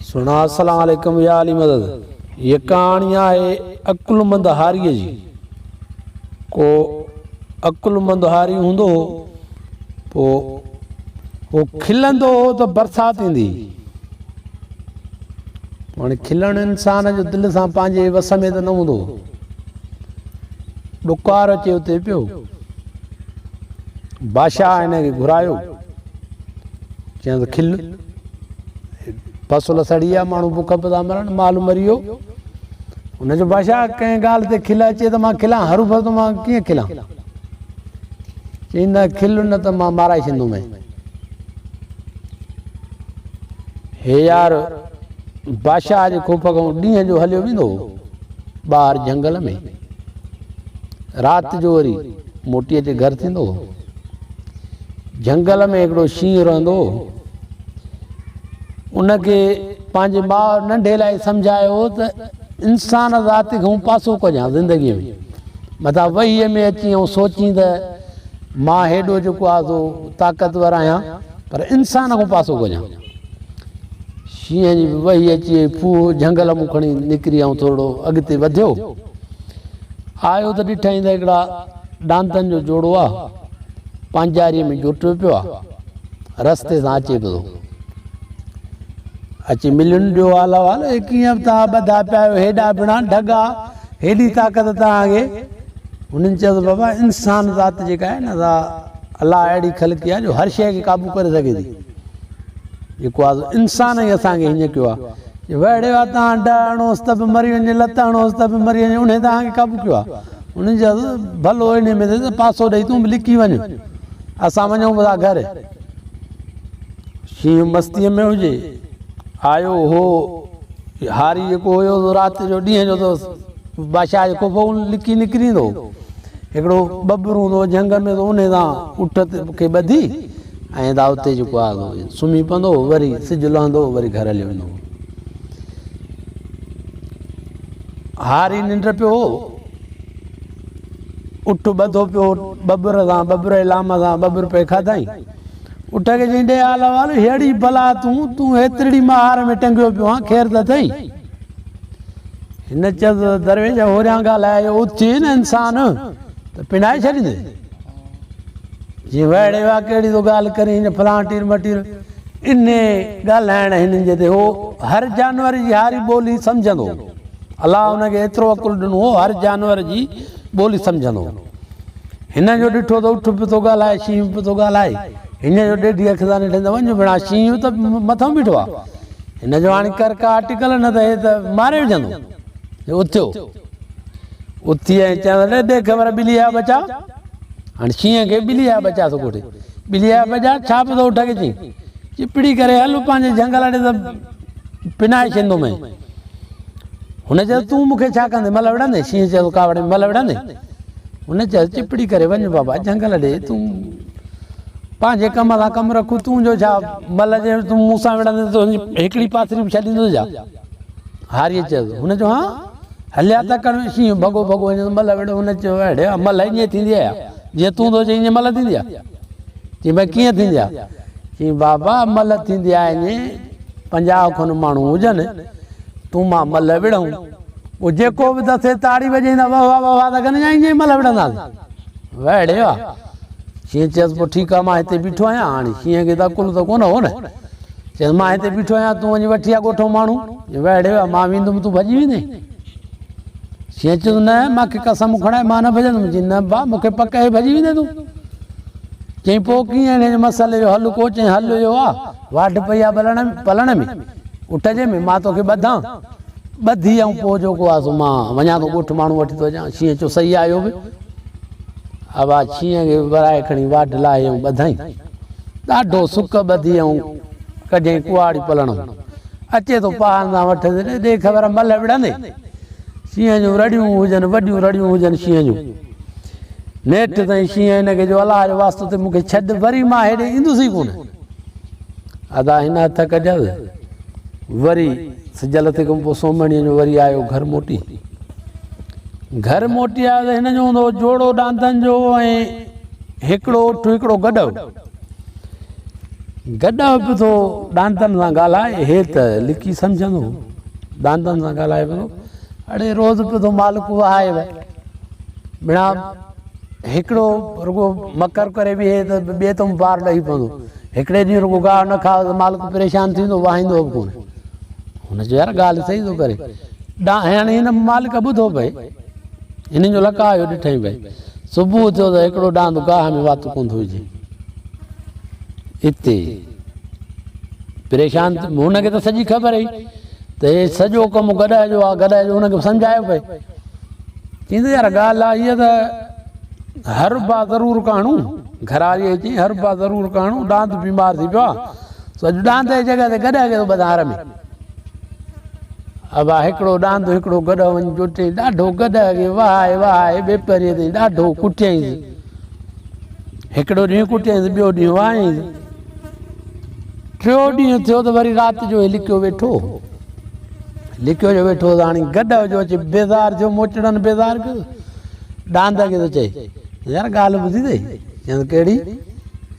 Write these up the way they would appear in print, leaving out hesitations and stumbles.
سهڻا السلام عليڪم يا علي مدد هيء ڪهاڻي آهي عقلمند هاريء جي ڪو عقلمند هاري هوندو هو پوء هو کلندو هو ته برسات ايندي هئي هاڻي کلڻ انسان جو دل سان پنهنجي وس ۾ ته نه هوندو هو ڏڪار اچي اتي پيو بادشاهه هن کي گهرايو چيائين ته کل، فصل سڙي ويا، ماڻهو بک به ٿا مرن، مال مري ويو. هن چيو بادشاهه ڪنهن ڳالهه تي کل اچي ته مان کلان، هروڀرو ته مان ڪيئن کلان؟ چيائين نه کل نه ته مان مارائي ڇڏيندومانء. هي يار بادشاهه جي خوف کان ڏينهن جو هليو ويندو هو ٻاهر جهنگل ۾، رات جو وري موٽي اچي گهر ٿيندو هو. جهنگل ۾ هڪڙو شينهن رهندو هو. ان کي پنهنجي ماء ننڍي لاء سمجهايو هو ته انسان ذات کان پاسو ڪجان زندگيء ۾، متان وهيء ۾ اچين ۽ سوچين ته مان هيڏو جيڪو آهي سو طاقتور آهيان، پر انسان کان پاسو ڪجان. شينهن جي به وهي اچي وئي. ڦوهه جهنگل مون کڻي نڪري ۽ ٿورڙو اڳتي وڌيو. آيو ته ڏٺائين ته هڪڙا ڏاندن جو جوڙو آ، پانجاريء ۾ جوٽيو پيو آ، رستي سان اچي پيو ٿو. اچي ملين ڏيو حال احوال، اي ڪيئن به توهان ٻڌا پيا آهيو، هيڏا بڻا ڍڳا، هيڏي طاقت توهان کي. هنن چيو ته بابا انسان ذات جيڪا آهي نه سا الله اهڙي خلقي آهي جو هر شيء کي قابو ڪري سگهي ٿي. جيڪو آ سو انسان ئي اسان کي هيئن ڪيو آ. وهڙي وا تان ڊ هڻوس ته به مري وڃي، لت هڻوس ته به مري وڃي، انهي توهان کي قابو ڪيو آ. انهن چيو ته ڀلو انهي ۾ ته پاسو ڏئي تون به لڪي وڃ، اسان وڃون به ٿا گهر. شينهن مستيء ۾ هجي، آيو هو هاري جيڪو هيو سو رات جو ڏينهن جو ته بادشاهه جي خوف کان لڪي نڪري ايندو هو. هڪڙو ٻٻر هوندو هو جهنگ ۾ ته انهي سان اٺ کي ٻڌي ۽ دا اتي جيڪو آهي سو سمهي پوندو هو، وري سج لهندو هو وري گهر هليو ويندو هو. هاري ننڊ پيو هو، اٺ ٻڌو پيو هو ٻٻر سان، ٻٻر جي لام سان ٻٻر پئي کاڌائين. اٺ کي چيائين ڏي حال احوال، ههڙي بلا تون، تون هيترڙي مهار ۾ ٽنگيو پيو آن، خير ته اٿئي؟ هن چيس ته درويش هوريان ڳالهائي اٿي نه انسان ته پنائي ڇڏيندي. جي وهڙي وا ڪهڙي ٿو ڳالهه ڪرين هن فلان ٽير مٽير. انهي ڳالهائڻ هنن جي تي هو هر جانور جي هاري ٻولي سمجهندو هو. الله هن کي ايترو عقل ڏنو هو هر جانور جي ٻولي سمجهندو هو. هن جو ڏٺو ته اٺ به ٿو ڳالهائي شينهن به ٿو ڳالهائي. هن جو ڏيڍي اک سان ڏٺائين ته وڃ ڀيڻا شينهن ته مٿئون بيٺو آ. هن جو هاڻي ڪر ڪا اٽڪل نه ته هي ته ماري وجهندو. هي اٿيو. اٿي ۽ چيائين ته ڏي خبر ٻلي جا ٻچا. هاڻي شينهن کي ٻلي جا ٻچا ٿو ڪوٺي. ٻلي جا ٻچا ڇا به ٿو اٺ کي چئين. چپڙي ڪري هل پنهنجي جهنگل ڏي ته پنائي ڇڏيندومانء. هن چيو تون مون کي ڇا ڪندين ملهه وڙهندين؟ شينهن چيو ڪاوڙ ۾ ملهه وڙهندين؟ هن چيو چپڙي ڪري وڃ بابا جهنگل ڏي تون پنهنجي ڪم سان ڪم رک تون جو ڇا ملهه جي تون مون سان وڙهندين ته تنهنجي هڪڙي پاٿري به ڇڏيندس ڇا؟ هاريء چيو هن چيو ها هليا تڪڙ ۾ شينهن ڀڳو ڀڳو وڃي ملهه وڙهيو هن چيو اڙي ملهه ائين ٿيندي آهي جيئن تون ٿو چئين ائين ملهه ٿيندي آهي چيائين ڀائي ڪيئن ٿيندي آهي چيائين بابا ملهه ٿيندي آهي ائين 50 کن ماڻهو هجن تون مان ملهه وڙهون پوء جيڪو به دسي تاڙي وڄائيندا وهه واه وهه واه ٿا ڪن يا ائين ئي ملهه وڙهنداسين وهه ڙي واه شينهن چيس پوء ٺيڪ آهي مان هتي بيٺو آهيان هاڻي شينهن کي ته عقل ته ڪونه هو نه چيس مان هتي بيٺو آهيان تون وڃي وٺي آ ڳوٺو ماڻهو وهه ڙي واه مان ويندم تون ڀڄي ويندين شينهن چيس نه مان کي قسم کڻائي مان نه ڀڄندم چي نه با مون کي پڪ آهي ڀڄي ويندين تون چيائين پوء ڪيئن هن مسئلي جو حل ڪو چيائين حل اهو آ واڍ پئي آ بلڻ پلڻ ۾ اٺ جي ۾ مان توکي ٻڌان ٻڌي ۽ پوء جو ڪو آ سو مان وڃان ٿو ڳوٺ ماڻهو وٺي ٿو اچان شينهن چيو صحيح آ اهو به ابا شينهن کي ورائي کڻي واڍ لاهي ۽ ٻڌائين ڏاڍو سڪ ٻڌي ۽ ڪڍيائين ڪهاڙي پلڻ ۾ اچي ٿو پاهن سان وٺ ڏي خبر ملهه وڙهندي شينهن جون رڙيون هجن وڏيون رڙيون هجن شينهن جون نيٺ تائين شينهن هن کي جو الله جو واسطو ٿئي مون کي ڇڏ وري مان هيڏي ايندس ئي ڪونه. ادا هن هٿ ڪڍيس وري سج لٿي کان پوء سومهڻيء جو وري آيو گهر موٽي. گهر موٽي آيو ته هن جو هوندو هو جوڙو ڏاندن جو ۽ هڪڙو اٺ هڪڙو گڏهه. گڏهه به ٿو ڏاندن سان ڳالهائي، هي ته لڪي سمجهندو هو. ڏاندن سان ڳالهائي پيو ٿو، اڙي روز پيو ٿو مالڪ وهائي وهي. مڙا هڪڙو رڳو مڪر ڪري بيهي ته ٻئي تون بار لهي پوندو. هڪڙي ڏينهن رڳو گاهه نه کاء ته مالڪ پريشان ٿيندو، وهائيندو به ڪونه. هن چيو يار ڳالهه صحيح ٿو ڪري. هاڻي هن مالڪ ٻڌو پئي، هنن جو لقاء اهو ڏٺائين پئي. صبح ٿيو ته هڪڙو ڏاند گاهه ۾ وات ڪونه ٿو وجهي. اتي پريشان هن کي ته سڄي خبر هئي ته هي سڄو ڪم گڏهه جو آهي، گڏهه جو هن کي سمجهايو پئي. چيائين ته يار ڳالهه آهي هيء ته هر با ضرور ڪاڻو، گهر واريء کي چيائين هر با ضرور ڪاڻو، ڏاند بيمار ٿي پيو آهي، سو اڄ ڏاند جي جڳهه تي گڏهه کي ٿو ٻڌان هر ۾. ابا هڪڙو ڏاند هڪڙو گڏهه وڃي جوٽيائين، ڏاڍو گڏهه کي وهائي وهائي ٻيپهريء تائين ڏاڍو ڪٽيائينس. هڪڙو ڏينهن ڪٽيائينس، ٻيو ڏينهن وهايائينس. ٽيو ڏينهن ٿيو ته وري رات جو هي لڪيو ويٺو هو. لڪيو جو ويٺو هو ته هاڻي گڏهه جو اچي بيزار ٿيو، موچڙن بيزار ڪيو. ڏاند کي ٿو چئي، يار ڳالهه ٻڌي اٿئي؟ چيائينس ڪهڙي؟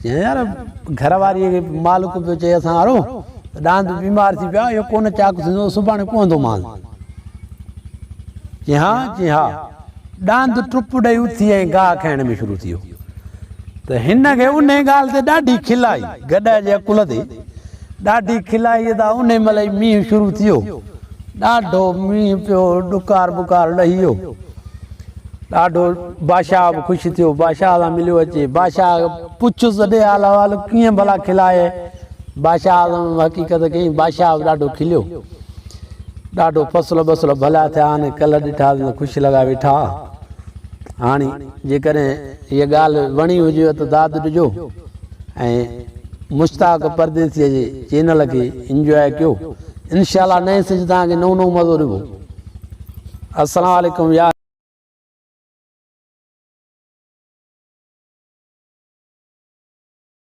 چيائين يار گهر واريء کي مالڪ پيو چئي اسان وارو ته ڏاند بيمار ٿي پيو آهي، اهو ڪونه چاڪ ٿيندو، سڀاڻي ڪوهندومانس. چيائين ها؟ چيائين ها. ڏاند ٽپ ڏئي اٿي ۽ گاهه کائڻ ۾ شروع ٿي ويو ته هن کي انهي ڳالهه تي ڏاڍي کل آئي. گڏهه جي عقل تي ڏاڍي کل آئي ته انهي مهل ئي مينهن شروع ٿي ويو. ڏاڍو مينهن پيو، ڏڪار ٻڪار لهي ويو. ڏاڍو بادشاهه به خوش ٿيو. بادشاهه سان مليو اچي. بادشاهه پڇيس ته ڏي حال احوال ڪيئن ڀلا کل آئي؟ بادشاهه سان حقيقت ڪيائين. بادشاهه به ڏاڍو کليو. ڏاڍو فصل ٻسل ڀلا ٿيا آهن، ڪلهه ڏٺاسين ته خوش لڳا ويٺا. هاڻي جيڪڏهن هيء ڳالهه وڻي هجيو ته داد ڏجو ۽ مشتاق پرديسيء جي چينل کي انجواء ڪيو. انشاء الله نئين سج توهان کي نئون نئون مزو ڏبو. السلام عليڪم يا.